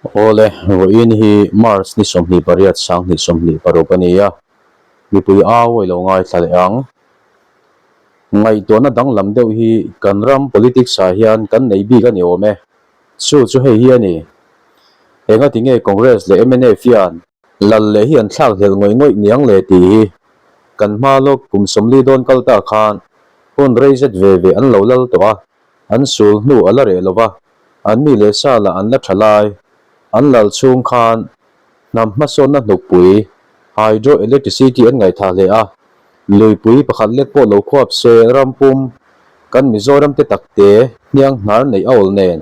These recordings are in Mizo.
Awle, vawiin hi March ni 28 2026 a ni a, mipui au a ilo ngaithla leh ang. Ngaihtuahna danglam deuh hi kan ram politics ah hian kan nei bik a ni awm e. Chu chu hei hi a ni. Engati nge Congress leh mnf hian lal leh hi an thlak hlelh ngawih ngawih niang le tih hi kan hma lawk kum 40 dawn kal ta khan hun rei zet ve ve an lo lal tawh a, an sul hnu a la reh lo va, an mi leh sa lah an la tha lai. An lal chhung khan hnam hmasawnna hnukpui, hydro electricity an ngaihthah hle a, luipui pakhat lek pawh lo khuap se ram pum kan Mizoram te tak te hniang hnar neih a awl nen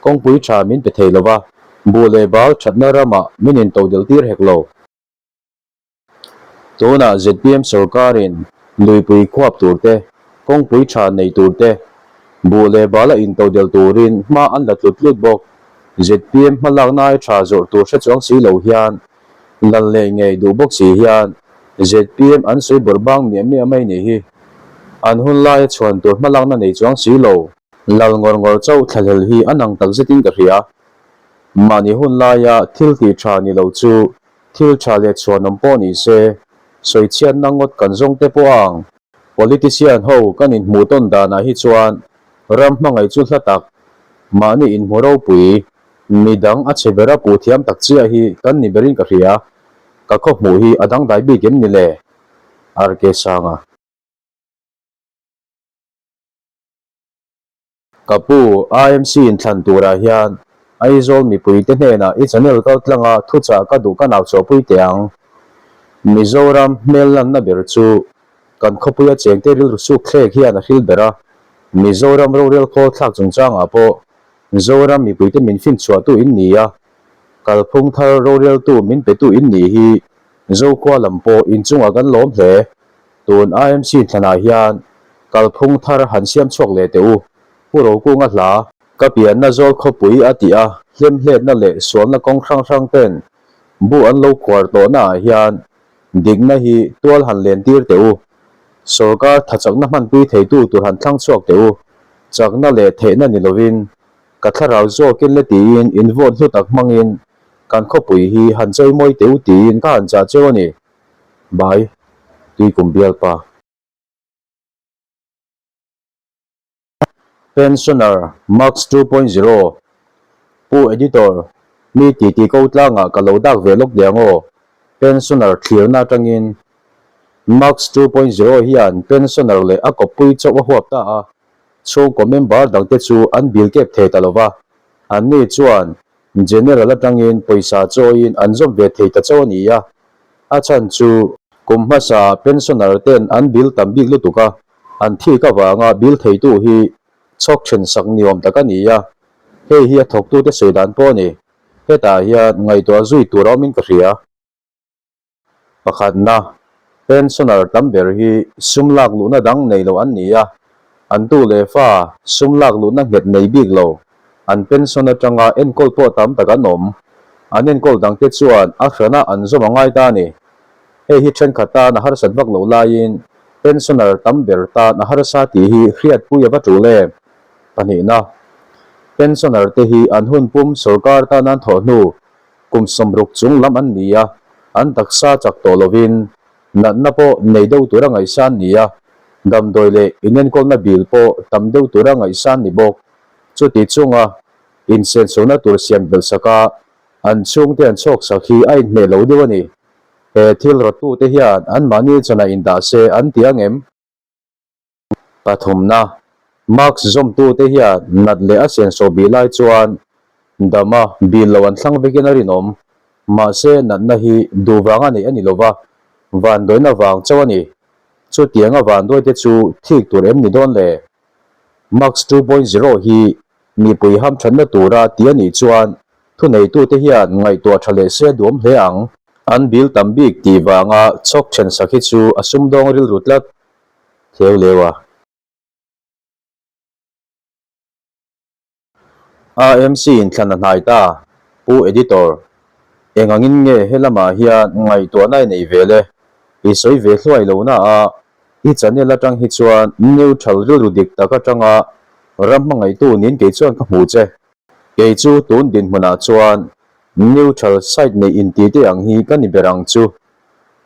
kawngpui tha min pe thei lo va, buh leh bal thatna ramah min intodelh tir hek lo. Tunah zpm sorkarin luipui khuap tur te, kawngpui tha nei tur te, buh leh bala intodelh turin hma an la tlut tlut bawk. Zpm hmalakna ai tha zawrh tur hre chuang si lo hian, lal leh ngei duh bawk si hian zpm an sawi bawrh bang miah miah mai nih hi. An hun laia chhuan tur hmalakna nei chuang si lo. Lal ngawr ngawr chauh thlahlel hi a nang takzetin ka hria. Mahni hun laia thil tih tha ni lo chu Thil tha leh chhuanawm pawh ni se, sawichhiatna ngawt kan zawng te pawh a ang. Politician ho kan inhmuh tawn danah hi chuan ram hmangaih chu hla tak, mahni inhmu ropui, midang a chhe bera puh thiam tak chiah hi kan ni berin ka hria. Ka khaw hmuh hi a dangdai bik em ni le? RK Sanga. Ka pu, IMC inthlan turah hian Aizawl mipuite hnenah i channel kaltlanga thuchah ka duh ka nau chhuahpui teh ang. Mizoram hmel lanna ber chu kan khawpuia chengte rilru suk thlek hian a hril ber a, Mizoram rorel khawl thlak chungchangah pawh Zoram mipuite min finchhuahtu in ni a, kalphung thar roreltu min petu in nih hi Zokhua lam pawh inchungah kan lawm hle. Tun IMC thlanah hian kalphung thar han siam chhuak leh teh u, Pu Rokunga hla. Ka pianna zawl khawpui a tih a, hlemhletna leh sualna kawng hrang hrang ten bu an lo khuar tawhna ah hian dikna hi tual han len tir teh u. Sorkar thachakna hmanpui theitu tur han thlang chhuak teh u. Chakna leh theihna ni lovin ka thlarau zawkin le tiin in vote hlu tak hmangin kan khawpui hi han chawimawi teh u tiin ka han chah cheu a ni. Bai, Tuikum bialpa. Pensioner, Max 2.0, Pu Editor, mi titi ko tlangah ka lo dak ve lawk deh ang aw. Pensioner thlirna atangin Max 2.0 hian pensioner leh a kawppui chauh a huap ta a, chhungkaw member dangte chu an bill kep thei ta lo va, anni chuan General atangin pawisa chawiin an zawm ve thei ta chauh a ni a, a chhan chu kum hmasa pensioner ten an bill tam bik lutuk a, an thik avanga bill theitu hi chhawk then sak ni awm tak a ni a, hei hi a thawktute sawi dan pawh a ni. Hetah hian ngaihtuah zui tur a awmin ka hria. Pakhatna, pensioner tam ber hi sum lak luhna dang nei lo an ni a, an tu leh fa sum lak luhna nghet nei bik lo, an pension atanga enkawl pawh tam tak an awm. An enkawl dangte chuan a hrana an zawm a ngai ta a ni. Hei hi thenkhat tan a harsat vak loh laiin pensioner tam ber tan a harsa tih hi hriatpui a va tul em? Pahnihna, pensioner te hi an hun pum sorkar tan an thawh hnu Kum 60 chung lam an ni a, an taksa chak tawh lovin natna pawh nei deuh tura ngaihsan ni a, damdawi leh inenkawlna bill pawh tam deuh tura ngaihsan ni bawk. Chuti chunga insensohna tur siam belh saka an chhungte an chhawk sak hi a inhmeh lo deuh a ni. He thil rawttute hian anmahni chanah indah se an ti ang em? Pathumna, Mask zawmtute hian nat leh a senso bih lai chuan dama bil lo an thlang vekin a rinawm. Mahse, natna hi duh vanga neih a ni lova, vanduaina vang chauh a ni. Chutianga vanduaite chu thik tur em ni dawn le? Mask 2.0 hi mipui hamthatna tura ti a nih chuan thuneitute hian ngaihtuah tha leh se duam hle ang. An bil tam bik tih vanga chhawk thensak hi chu a sumdawng rilru tlat. Theu leu a. AMC in thlan a hnai ta, Pu Editor. Eng angin nge he lamah hian ngaihtuahna i nei ve le? I sawi ve hluai lo na a, i channel atang hi chuan neutral rilru dik tak atanga ram hmangaihtu niin kei chuan ka hmu che. Kei chu tun dinhmunah chuan. Neutral side neih inti te ang hi ka ni ber ang chu.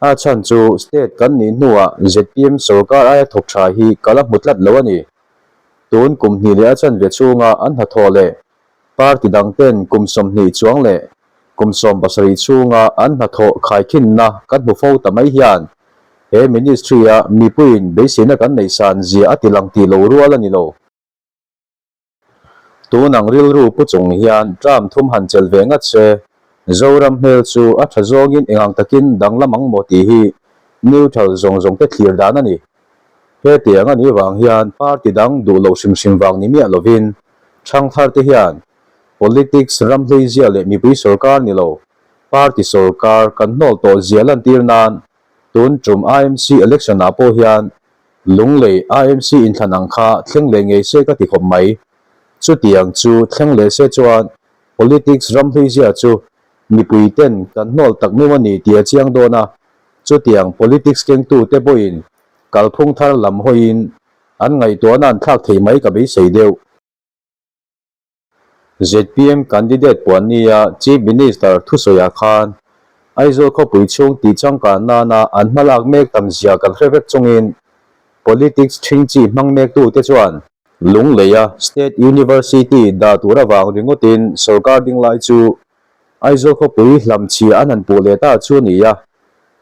A chhan chu state kan nih hnuah zpm sorkar aia thawk tha hi ka la hmu tlat lo a ni. Tun kum hnih leh a chanve chhunga an hnathawh leh party dang ten kum 20 chuang leh kum 70 chhunga an hnathawh khaikhinna kan hmu fo ta mai hian he ministry-a mipuiin beiseina kan neih san zia a ti lang tih lo rual a ni lo. Tun ang rilru pu chung hian term thum han chelh ve ngat se, Zoram hmel chu a tha zawngin engang takin danglam ang maw tih hi neutral zawng zawng te thlir dan a ni. Hetiang a nih vang hian party dang duh loh hrim hrim vang ni miah lovin thangthar te hian politics ramhluizia leh mipui sorkar ni lo party sorkar kan hnawl tawh zia lantir nan tun tum IMC election ah pawh hian Lunglei IMC inthlan ang kha thleng leh ngei se ka ti khawp mai. Chutiang chu thleng leh se chuan politics ramhluizia chu mipui ten kan hnawl tak meuh a ni tih a chiang dawn a, chutiang politics kengtu te pawhin kalphung thar lam hawiin an ngaihtuahna an thlak thei mai ka beisei deuh. Zpm candidate puan nia Chief Minister thusawiah khan Aizawl khawpui chhung tih changkan nana an hmalak mek tam zia kan hre vek chungin politics ṭhing chi hmang mektute chuan Lungleia State University dah tur avang ringawtin sorkar ding lai chu Aizawl khawpui hlamchhia an han puh leh ta chu a ni a,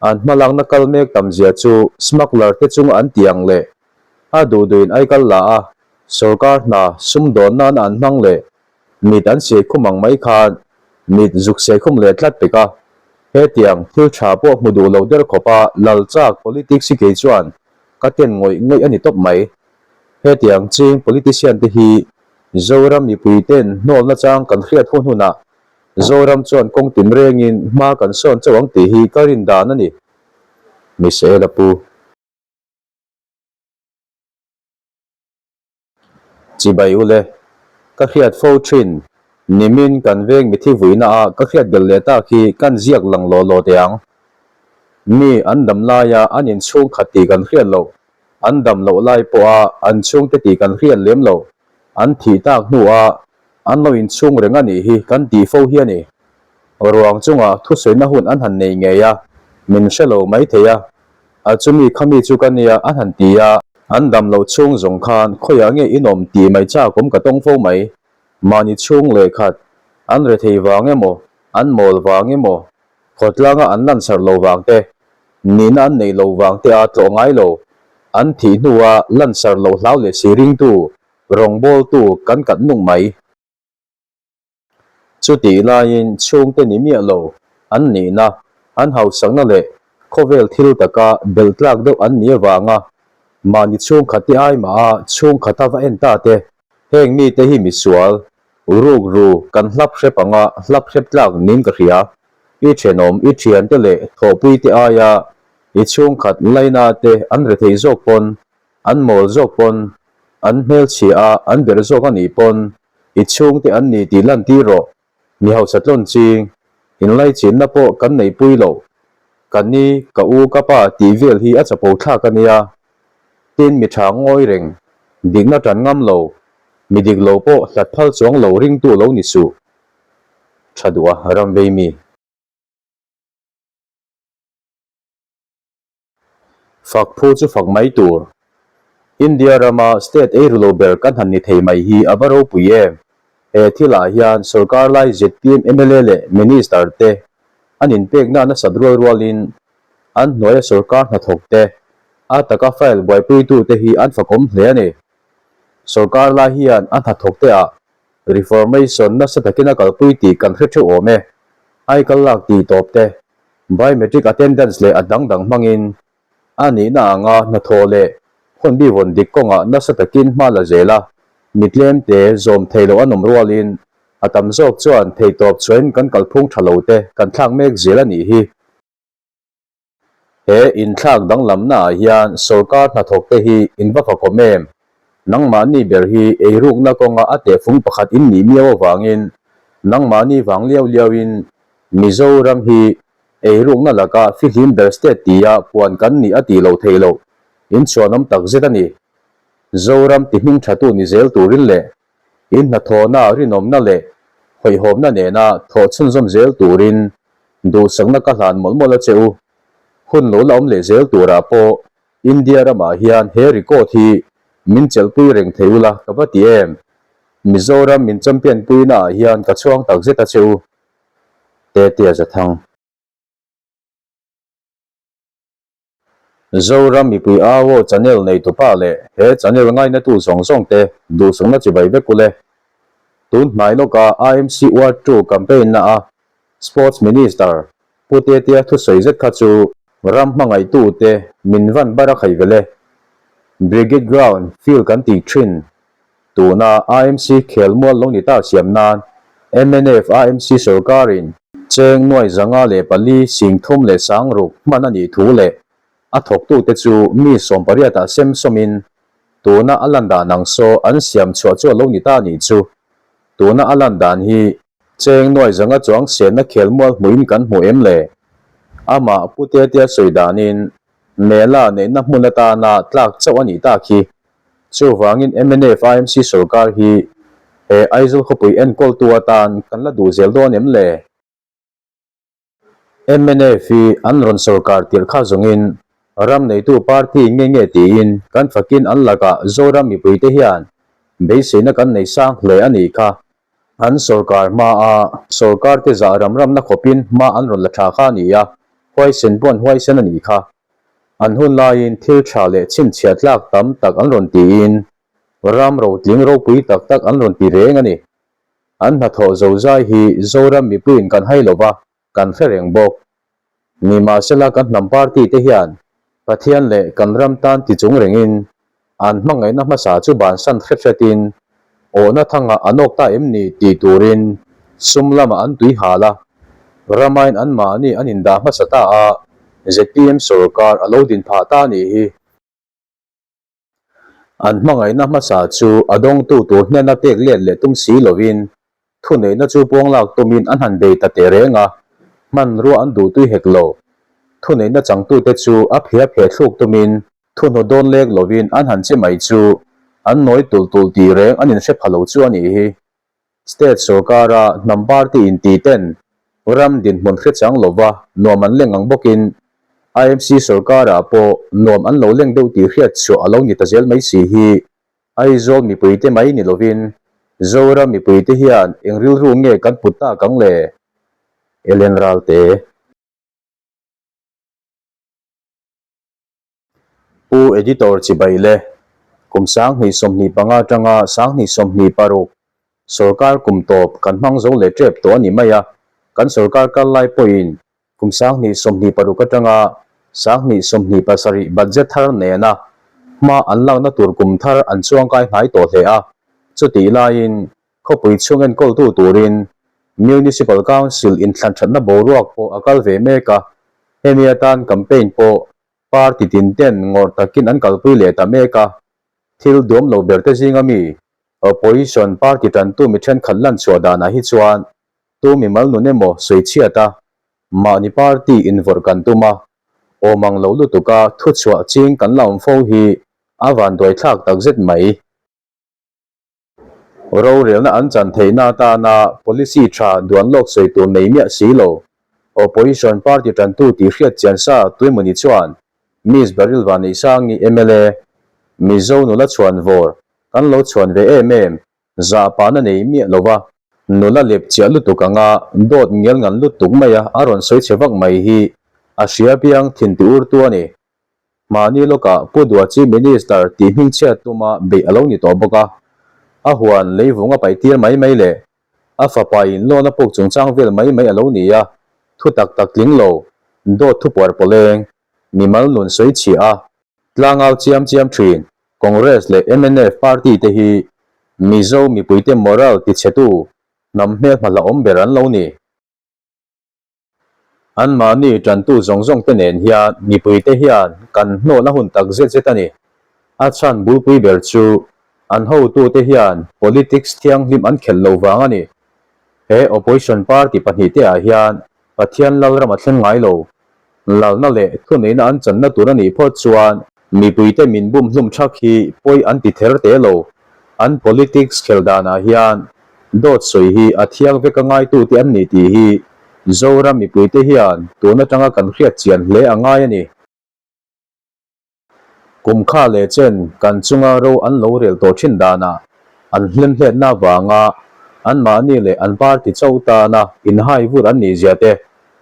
an hmalakna kal mek tam zia chu smuggler te chunga an tih ang leh a duh duhin aikal la a, Sorkar hna sumdawn nana an hmang leh mit an siai khum ang mai khan mit zuk siai khum leh tlat pek a. Hetiang thil tha pawh hmu duh lo der khawpa lal chak politics hi kei chuan ka ten ngawih ngawih a ni tawp mai. Hetiang ching politician te hi Zoram mipui ten hnawlna chang kan hriat hun hunah Zoram chuan kawng tin rengin hma kan sawn chauh ang tih hi ka rin dan a ni. Misaela Pu. Chibai ule, ka hriat fo thin, nimin kan veng mithi vuina a ka hriat belh leh tak hi kan ziak lang law law teh ang. Mi an dam laia an inchhung khat tih kan hriat loh, an dam loh lai pawha an chhungte tih kan hriat lem loh, an thih tak hnua an lo inchhung reng a nih hi kan tih fo hi a ni. Ruang chungah thusawina hun an han nei ngei a, min hre lo mai thei a, A chumi khami chu ka nia a han ti a. An dam loh chhung zawng khan khawiah nge in awm tih mai chak awm ka tawng fo mai. Mahni chhung leh khat, an rethei vang emaw, an mawl vang emaw, khawtlanga an lansarh lo vang te, nihna an neih lo vang te a tlawh ngai lo. An thih hnua lansarh loh hlau leh si ringtu, rawngbawltu kan kat nung mai. Chutih laiin chhungte ni miah lo an nihna, an hausakna leh khawvel thil taka belh tlak deuh an nih avanga mahni chhungkhat te ai maha chhungkhata va en ta te, heng mite hi misual, rukru kan hlap hrep anga hlap hrep tlak niin ka hria. I thenawm, i thiante leh thawhpui te aia i chhungkhat laina te an rethei zawk pawn, an mawl zawk pawn, an hmelchhia a an ber zawk a nih pawn I chhungte an ni tih lantir rawh. Mi hausa tlawn ching, inlaichinna pawh kan neihpui loh. Ka ni, ka u, ka pa tih vel hi a chapo thlak a nia. Tin, mi tha ngawi reng, dikna tan ngam lo, mi dik lo pawh hlat phal chuang lo ringtu lo ni suh. Tha duh a ram vei mi. Fak phu chu fak mai tur. India rama state eiru lo ber kan han ni thei mai hi a va ropui em? He thilah hian sorkar lai zpm mla leh minister te an inpekna nasat rual rualin an hnuaia sorkar hnathawk te a taka file buaipuitute hi an fakawm hle a ni. Sorkar lai hian a hnathawk te ah reformation nasa takin a kalpui tih kan hre theuh awm e. Aikal lak tih tawp te Biometric attendance leh a dang dang hmangin a nihna anga hnathawh leh hunbi vawn dik kawngah nasa takin hma la zel a, mi tlemte zawm thei loh an awm rualin a tam zawk chuan theitawp chhuahin kan kalphung tha lo te kan thlak mek zel a nih hi. He inthlak danglamna ah hian sorkar hnathawk te hi in va fakawm em? Nangmahni ber hi eirukna kawnga a tehfung pakhat in nih miau avangin nangmahni vang liau liauin Mizoram hi eirukna laka fihlim ber state tia puan kan nih a tih loh theih loh inchhuanawm tak zet a ni. Zoram ti hming thatu ni zel turin leh in hnathawhna rinawmna leh. hawihhawmna nena thawh chhunzawm zel turin duhsakna ka hlan mawlh mawlh a che u. Hun lo la awm leh zel turah pawh India ramah hian he record hi min chelhpui reng thei ula ka va ti em? Mizoram min champion puina ah hian ka chhuang takzet a che u. Tetea Zathang. Zoram mipui Awo channel neitupa leh he channel ngainatu zawng zawng te duhsakna chibai vek ule. Tun hnai lawka IMC Ward 2 campaign na a Sports Minister Pu Tetea thusawi zet kha chu ram hmangaihtu te min van bar a khai vele. Brigade Ground field kan tih thin Tuna IMC khelmual lo ni ta siam nan mnf IMC sorkarin cheng nuai 504 30,000 hman a nih thu leh a thawktute chu mi 18 ah sem sawmin tuna a lan dan ang saw an siam chhuah chu a lo ni ta a nih chu. Tuna a lan dan hi cheng nuai 500 chuang senna khelmual hmuhin kan hmu em le? Amah Pu Tetea sawi danin Mela neihna hmun atana tlak chauh a nih tak hi. Chuvangin mnf IMC sorkar hi he Aizawl khawpui enkawltu atan kan la duh zel dawn em le? Mnf hi an rawn sorkar tirh kha zawngin ram neitu party nge nge tiin kan fakin an lakah Zoram mipuite hian beiseina kan nei sang hle a nih kha. An sorkar hmaa sorkar te zah ram ramna khawpin hma an rawn la tha kha a ni a, huaisen pawh an huaisen a nih kha. An hun laiin thil tha leh chhinchhiah tlak tam tak an rawn tiin ram rotling ropui tak tak an rawn ti reng a ni. An hnathawh zozai hi Zoram mipuiin kan hai lova, kan hre reng bawk. Nimahsela kan hnam party te hian Pathian leh kan ram tan ti chung rengin an hmangaihna hmasa chu bansan hret hretin awhna thangah an awk ta em ni tih turin sum lamah an tui hal a, ramain anmahni an indah hmasa ta a, zpm sorkar a lo din phah ta a nih hi. An hmangaihna hmasa chu a dawngtu tur hnena pek let leh tum si lovin thuneihna chu puang lak tumin an han bei ta teh reng a, hmanrua an duhtui hek lo. Thuneihna changtute chu a pheh a pheh thluk tumin thuhnaw dawn lek lovin an han che mai chu an nawi tulh tulh tih reng an inhre pha lo chu a nih hi. State sorkara hnam party inti ten ram dinhmun hre chang lova nuam an leng ang bawkin IMC sorkarah pawh nuam an lo leng deuh tih hriat chhuah a lo ni ta zel mai si hi Aizawl mipuite mai ni lovin Zoram mipuite hian eng rilru nge kan put tak ang le? Ellen Ralte. Pu Editor chibai le, kum 2025 atanga 2026 sorkar kum tawp kan hmang zo leh tep tawh a ni mai a, kan sorkar kal lai pawhin kum 2026 atanga 2027 budget thar nena hma an lakna tur kum thar an chuangkai hnai tawh hle a, chutih laiin khawpui chhung enkawltu turin Municipal Council inthlan thatna boruak pawh a kal ve mek a, hemi atan campaign pawh Party tin ten ngawrh takin an kalpui leh ta mek a, thil duam lo ber te zinga mi Opposition party tantu mi thenkhat lan chhuah danah hi chuan tu mimal nun emaw sawi chhiat a, mahni party invawrh kan tum a, awm ang lo lutuka thuchhuah ching kan la awm fo hi a vanduaithlak takzet mai. Rorelna an chan theihna atana policy tha duan lawk sawi tur nei miah si lo. Opposition party tantu tih hriat chian sa tuemawni chuan Miss Baryl Vanneihsangi mla, Mizo nula chhuan vawr kan lo chhuan ve em em, zah pahna nei miah lova nula lep chiah lutuk anga dawt ngial ngan lutuk maia a rawn sawi chhe vak mai hi a hria piang thin ti urtu a ni. Mahni lawkah Pu Dua Chief Minister tih hmingchhiat tuma beih a lo ni tawh bawk a, a huan leivung a paih tir mai mai leh a fapa in loan a puk chungchang vel mai mai a lo ni a, thu tak tak tling lo, dawt thupuar pawleng, mimal nun sawi chhiah a, tlangau chiam chiam thin Congress leh mnf party te hi Mizo mipuite moral tichhetu hnam hmelhma hlauhawm ber an lo ni. Anmahni tantu zawng zawng te nen hian mipuite hian kan hnawhna hun tak zet zet a ni. A chhan bulpui ber chu an hotute hian politics thianghlim an khelh lo vang a ni. He opposition party pahnihte ah hian Pathian Lalram a thleng ngai lo. Lalna leh thuneihna an channa tur a nih phawt chuan mipuite min bum hlum thak hi pawi an ti ther te lo. An politics khelh danah hian. Dawt sawi hi a thiang vek a ngaitute an ni tih hi Zoram mipuite hian tun atanga kan hriat chian hle a ngai a ni. Kum kha leh chen kan chunga ro an lo rel tawh thin danah an hlemhletna avanga anmahni leh an party cho tana inhai vur an nih zia te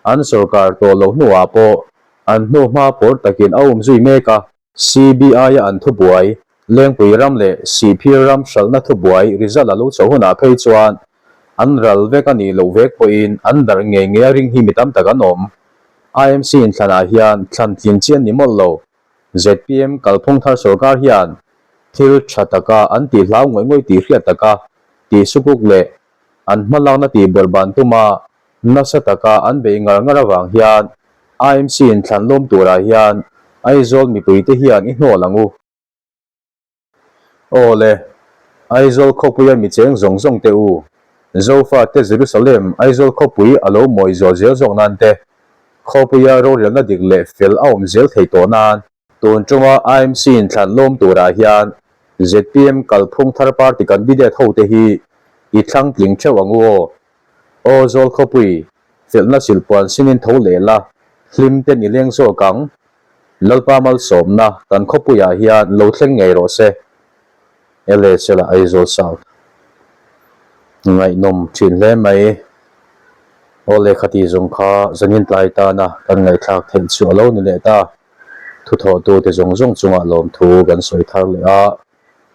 an sorkar tawh loh hnuah pawh an hnuhma pawr takin a umzui mek a. CBI-a an thubuai, Lengpui ram leh Sihphir ram hralhna thubuai result a lo chhoh hunah phei chuan an ral vek a nih loh vek pawhin an darh ngei ngei a ring hi mi tam tak an awm. IMC inthlanah hian thlan tlin chi an ni mawlh lo. Zpm kalphung thar sorkar hian thil tha taka an tih hlau ngawih ngawih tih hriat taka tih sukuk leh an hmalakna tih bawrhban tuma nasa taka an beih ngar ngar avang hian IMC inthlan lawm turah hian Aizawl mipuite hian i hnawl ang u. Aw le, Aizawl khawpuia mi cheng zawng zawng te u, Zofate Jerusalem Aizawl khawpui a lo mawi zual zel zawk nan te, khawpuia rorelna dik leh fel a awm zel thei tawh nan, tun tuma IMC inthlan lawm turah hian zpm kalphung thar party candidate ho te hi i thlang tling theuh ang u aw. Aw Zawl khawpui, felhna silhpuan sinin tho leh la, hlim ten i leng zawk ang. Lalpa malsawmna kan khawpuiah hian lo thleng ngei rawh se. LSL ah Aizawl South. Ngaihnawm thin hle mai. Aw lehkha tih zawng kha zanin tlai tana kan ngaihthlak theih chu a lo ni leh ta. Thuthawhtute zawng zawng chungah lawmthu kan sawi thar leh a,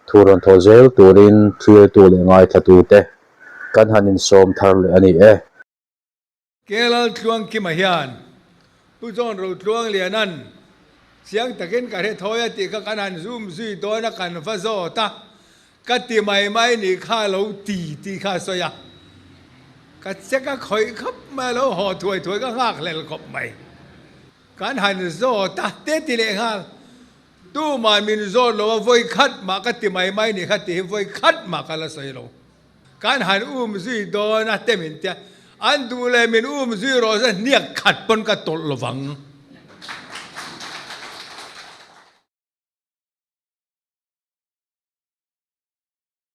thu rawn thawh zel turin thlirtu leh ngaithlatute kan han insawm thar leh a ni e. Kelal Tluangkima hian Pu John Rotluangliana'n chiang takin ka hre thawi a tih kha kan han zoom zui dawn a kan va zawt a, ka ti mai mai nih kha a lo ti tih kha a sawi a, ka check a khawih khawp mai a lo haw thuai thuai ka nghakhlel khawp mai. Kan han zawt a te ti leh nghal, tumah min zawt lo a vawi khat mah ka ti mai mai nih kha tih hi vawi khat mah ka la sawi lo. Kan han um zui dawn a te min tia, an duh leh min um zui rawh se hniak khat pawn ka tawlh lovang.